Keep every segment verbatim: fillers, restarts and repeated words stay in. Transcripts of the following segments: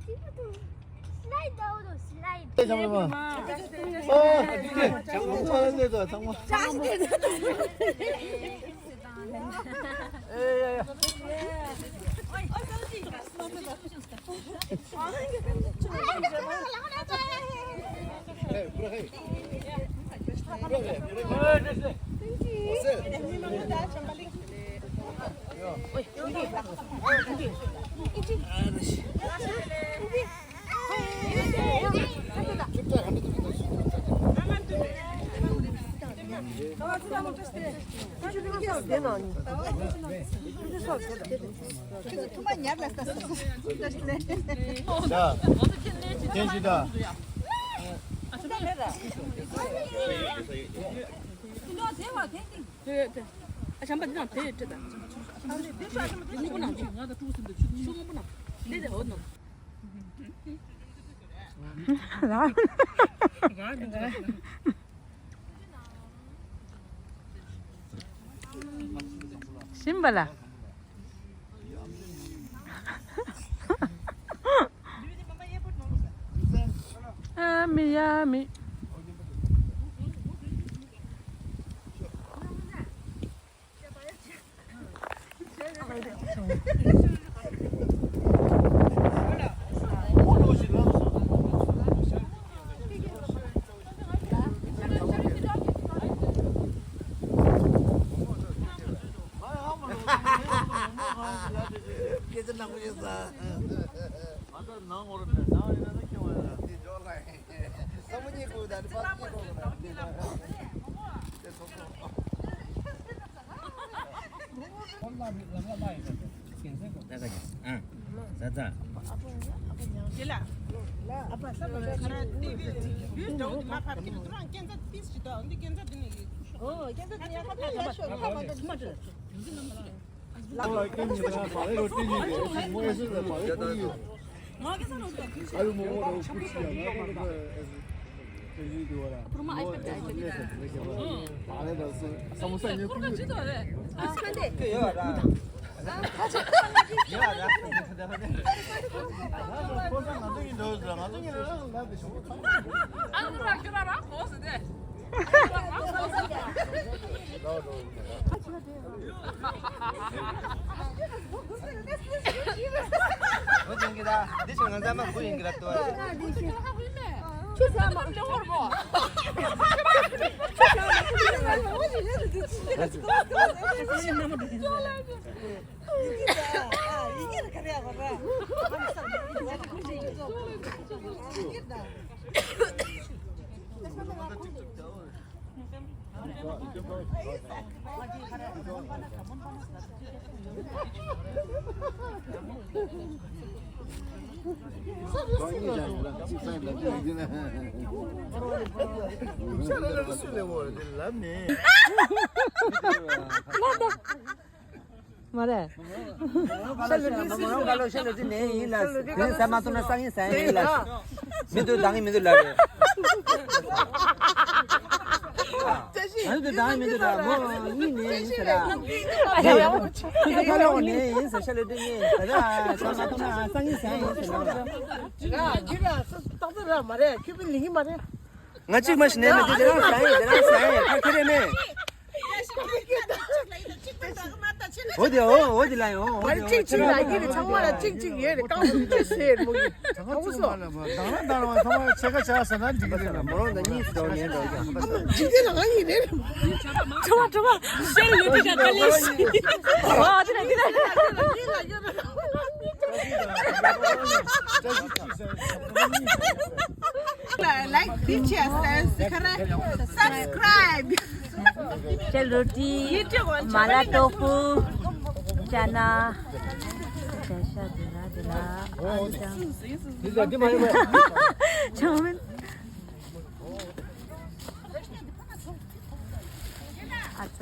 Slide down, slide. ཚང་མ་ཚང་མ་ཚང་མ། ད། ཁྱེད་ཀྱིས་ད། ཨ། བྱམས་པ་འདི་དང་དེ་སྤྲད་ད། དེ་སྔོན་པོ་ནང་ཆུ་སྔོན་པོ་ནང་དེ་དེ་འོ་ནང་། ཞིམ་པ་ལ། ཨ་མི་ཡ་མི། སྐད་ཆ་ནག་པོ་ཡིན་ས། ང་ཚོ་ནང་ངོ་རུ་མེད། ནང་ཡིན་ན་ཁྱེད་ང་ཡིན་ན། དེ་འཇོག་ལ་ཡིན། ས་མོ་གཉིས་ཁུག་དང་ནི་པ་གཉིས་ཁུག་དང་དེ་ན། དེ་ཚོ་ཚོ། ད་ག་ཡིན། ཨ། ཟ་ཚ། དེ་ལ། ཨ་ཕ་ས་མ་ཤ་ཁ་ར་ཏི་བི་ཡུལ་འདྲ་བོ་དེ་མ་ཕབ་ཀྱི་འདུག་ཨ། སྐྱེ་འཛའ་ཏིས་ཞིག་འདུག་འདི་སྐྱེ་འཛའ་འདི་ནས་ཡོད། ཨོ། སྐྱེ་འཛའ་འདི་ཡ་ཁ་ཏ་ཡ་ཤོ་ཁ་མ་འདུག་མ་འདྲ། འོ་ཅན་གྱི་ད། འདི་ཆུ་ང་ཚང་མ་ཁུ་ཡིན་གྱི་ད་ལྟོ། ཆུ་ཟ་མ། མ་རེད། ཤ་ལུ་ཏི་སུ་ལ་ལོ། ཤ་ལུ་ཏི་ནས་ཡིན་ལ། དེ་ནས་ཟ་མ་ཐུབ་ན་སང་ཉིན་ཟ་ཡིན་ལ། མི་འདུག་འདང་གི་མི་འདུག་ལ་རེད། ང་ཚོ་འདང་གི་མི་འདུག་ལ། མོ་གཉིས་ནས་ཡིན་ཟེར་ལ། ཁྱོད་ཚོ་ཁ་ལོ་ནས་ཡིན་ཟེར། ཤ་ལུ་ཏི་ནས་ཟ་ཟ་མ་ཐུབ་ན་སང་ཉིན་ཟ་ཡིན་ཟེར་ལ། ང་གཅིག་མ་ཞིག་ནས་མི་འདུག་དེ་རང་ཟ་ཡིན། དེ་རང་ཟ་ཡིན། ཁ་ཁེ་རེ་མེད། འོ་དེ་འོ་འོ་དེ་ལ་ཡོང་། འོ་དེ་འོ་གཅིག་གཅིག་ལ་ཡིན་ནི། ཚང་མ་ལ་གཅིག་གཅིག་ཡོད་རེད། རྐང་པ་ལྟོས་ཟེར་མོ་གི། གང་བོ་སོ། དང་ལ་དང་ལ་ཚང་མ་ཕྱེད་ཀ་ཆགས་ཟེར་ན་འགྲིག་གི་རེད་ལ། མོ་རང་དང་གཉིས་སུ་འགྲོ་ཉན་འགྲོ་ཀྱང་། འཇིག་རྟེན་ལ་ང་ཡིན་རེད། ཁྲོ་བ་ཁྲོ་བ་ཤེར་ཡོད་དེ་ཀྱང་ད་ལས་ཤི། ཨ་དེ་ན་དེ་ན། Like, bitch, yes, subscribe. ཤ་ལུ་ཏི། མ་ལ་ཏོ་ཧྥུ། ཅ་ན། ཅ་ཤ་དེ་ལ་དེ་ལ། ཨ་ལུ་ཅང་། ཅང་མིན། ཨ་ཙ།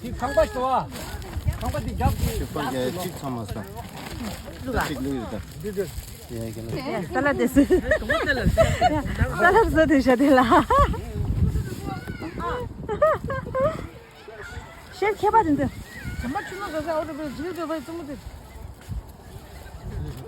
དེ་ཁང་པ་ཞོ་བ། ཁང་པ་དེ་རྒྱབ་ཀྱི་ཁང་པ་གཅིག་ཚང་མ་ས། ལུག་ཨ། གཅིག་ལུག་ཡོད་ད། འདི་འདི། ཡ་གི་ན། ས་ལ་དེ་སུ། ས་ལ་བཟོ་དེ་ཤ་དེ་ལ། ཤེར་ཁྱད་པར་དེ་འདི། བྱམས་པ་ཆུ་ནང་ག་ས་འོ་རེ་བའི་ཇིལ་བའི་བའི་བཙུན་མོ་དེ།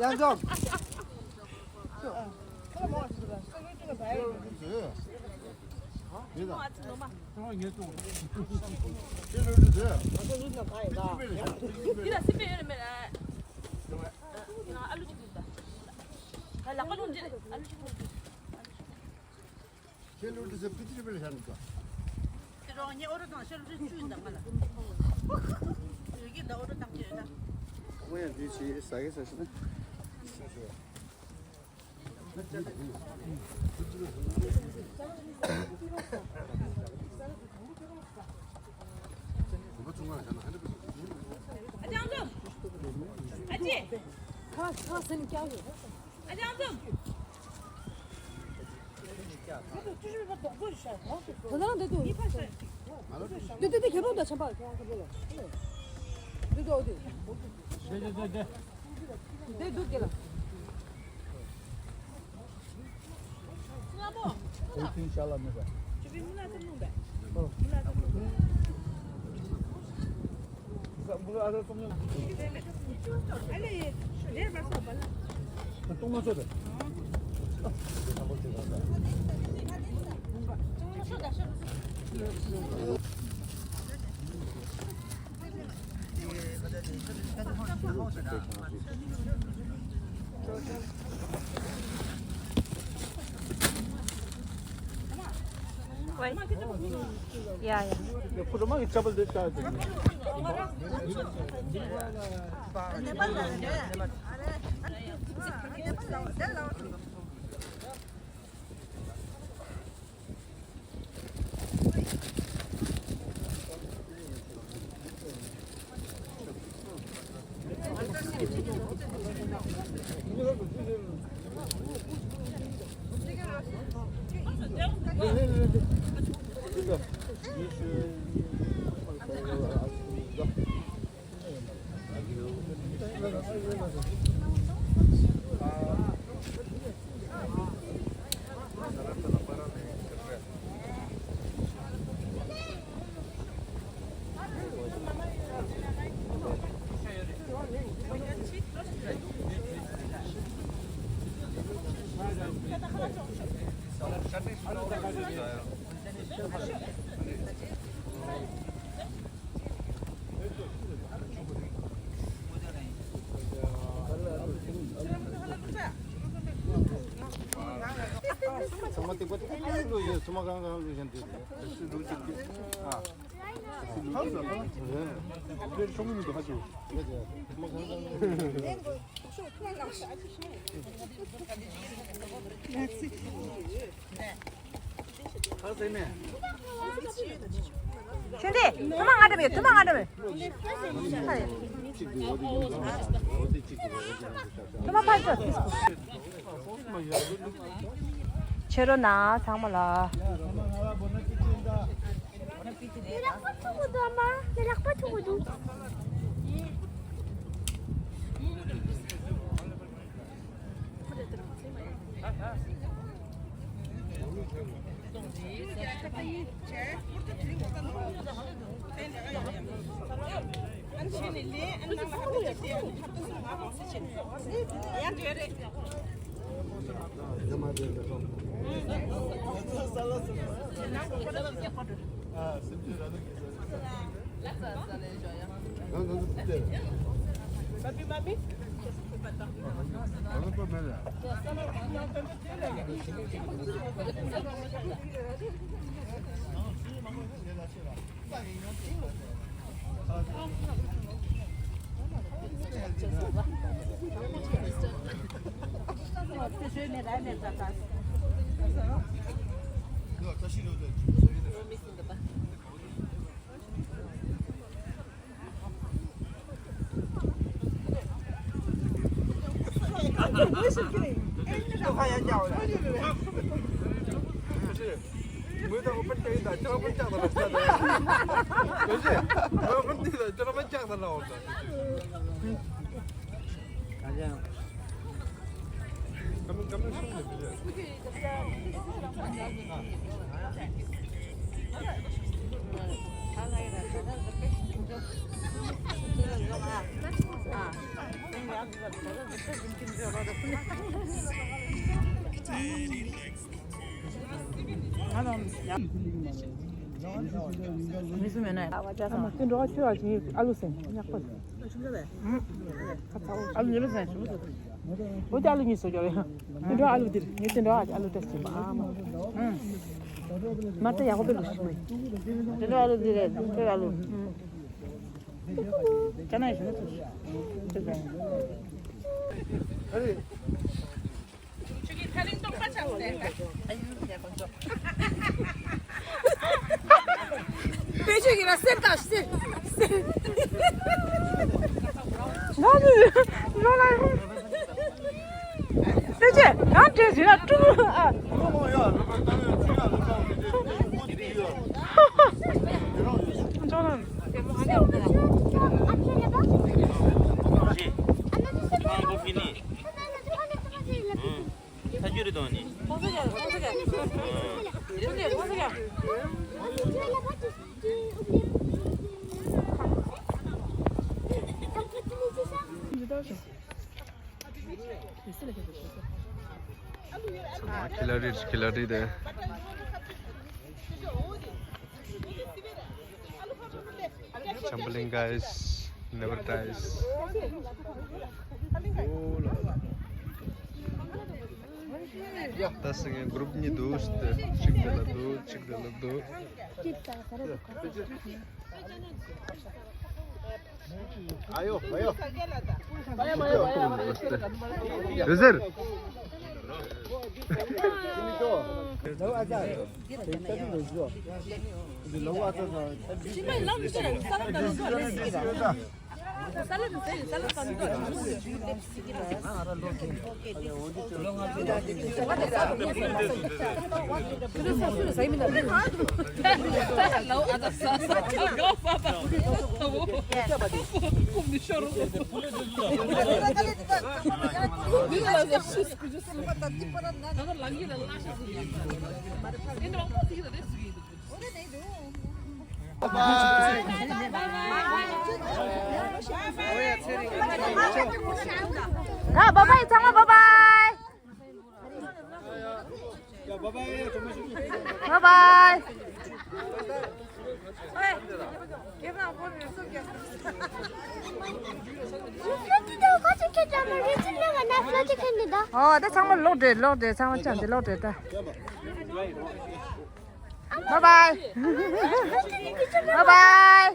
ཡང་ཅོག་ཁྱེད་ལོ་དུས་ཚོད་སྤི་ཏི་རི་བེལ་ཤར་འདུག་ག་ཁྱེད་རང་ཉིད་ཨོ་རོ་དང་ཤར་ལུ་བཅུ་ཡིན་ད་ང་ལ། ཡོད་ཀྱི་ད་ཨོ་རོ་དང་ཅི་ཡོད་ད། ཨོ་ཡ་དུས་ཆི་ས་གི་ས་ཤི་ན། ཨ་ཅང་ཙོ། ཨ་ཅེ། ཁ་ཁ་སེམས་སྐྱོ། ཨ་ཅང་ཙོ། ད་ལྟ་འདི་དུ། འདི་འདི་འདི་ཁྱེད་རང་ད་ཆམ་པ་ཁྱེད་རང་ཁྱེད་རང་ལ། འདི་དུ་འདི། འདི་འདི་འདི། འདི་འདུག་གི་ལ། ཡ་ཡ། ཁྱོད་འདི་ཐུ་མ་ང་འདྲ་མེད། ཐུ་མ་ང་འདྲ་མེད། ཐུ་མ་ཕར་ཚུར། ཕྱི་རོལ་ན་ཚང་མ་ལ། ལག་པ་ཐུག་གི་འདུག་མི་སུ་མེད་ན་ཡ། ཨ་མ་དེ་འགྲོ་བ་ཁྱོད་ཨ་ཅིག་ཨ་ལུ་སེང་ཉག་པ། ཨ་ལུ་ཉི་ལུ་སེང་། འོ་དེ་ཨ་ལུ་གཉིས་སུ་འགྲོ་བས། དེ་འགྲོ་ཨ་ལུ་དེར་ངས་དེ་འགྲོ་ཨ་ལུ་ཏེ་ཅིག་ཨ་མ། མ་ཏི་ཡག་པོ་པེ་ལུ་ཤི་མ་ཡིན། དེ་འགྲོ་ཨ་ལུ་དེ་རེད་དེ་ཨ་ལུ། ཅ་ན་ཡི་ཤི་ན་ཐུ་ཤི། ཨ་རེད། དཔེ་ཆོས་ཀྱི་ར་སེམས་དང་སེམས། ང་ནི་ལོ་ལ་དཔེ་ཆོས་གང་བྲིས་ཟིན་ན་ཀྲུང་ཨ། ཇོ་ནང་། ཁ་རྒྱུ་རེད་དོ་ནི། ཁོང་ཚོ་རྒྱག་ཁོང་ཚོ་རྒྱག་ཁོང་ཚོ་རྒྱག་ཁོང་ཚོ་རྒྱག་ཁི་ལ་རི་ཁི་ལ་རི་དེ། Jumping guys, never dies. ད་སེང་གེ་གུ་རུབ་གཉིས་འདུག་སྟེ། གཅིག་དེ་ལ་འདུག་གཅིག་དེ་ལ་འདུག་ཨ་ཡོ། ཨ་ཡོ། ཡོད་ཟེར། ད་བཱའི་བཱའི་ཚང་མ་བཱའི་བཱའི། བཱའི་བཱའི། ཨོ་ད་ཚང་མ་ལོག་འགྲོ། ལོག་འགྲོ། ཚང་མ་ཅང་དེ་ལོག་འགྲོ་ད། Bye bye. Bye bye.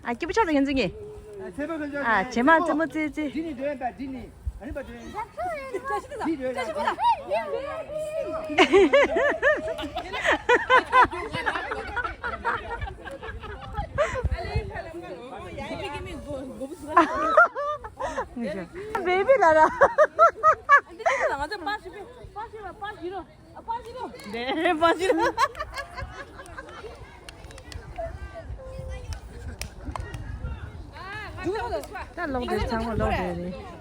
ཨ་སྐྱིད་པོ་ཆགས་འདུག་ཡོན་ཙི་གི། ཨ་བྱེ་མ་རྩེད་མོ་རྩེ་རྩེ། འདི་ནི་འགྲོ་ཡིན་པ། འདི་ནི། ཨ་ནི་པ་འགྲོ་ཡིན། འདི་འགྲོ་ཡིན། བེ་བི་ལ་ར། འདི་ང་ཚོ་པར་ཞིག་པར་ཞིག་པར་ཞིག་རོ། ཨ་པར་ཞིག་རོ། ནས་པར་ཞིག་རོ། ད་ལོག་དེ་ཚང་མ་ལོག་དེ་རེད།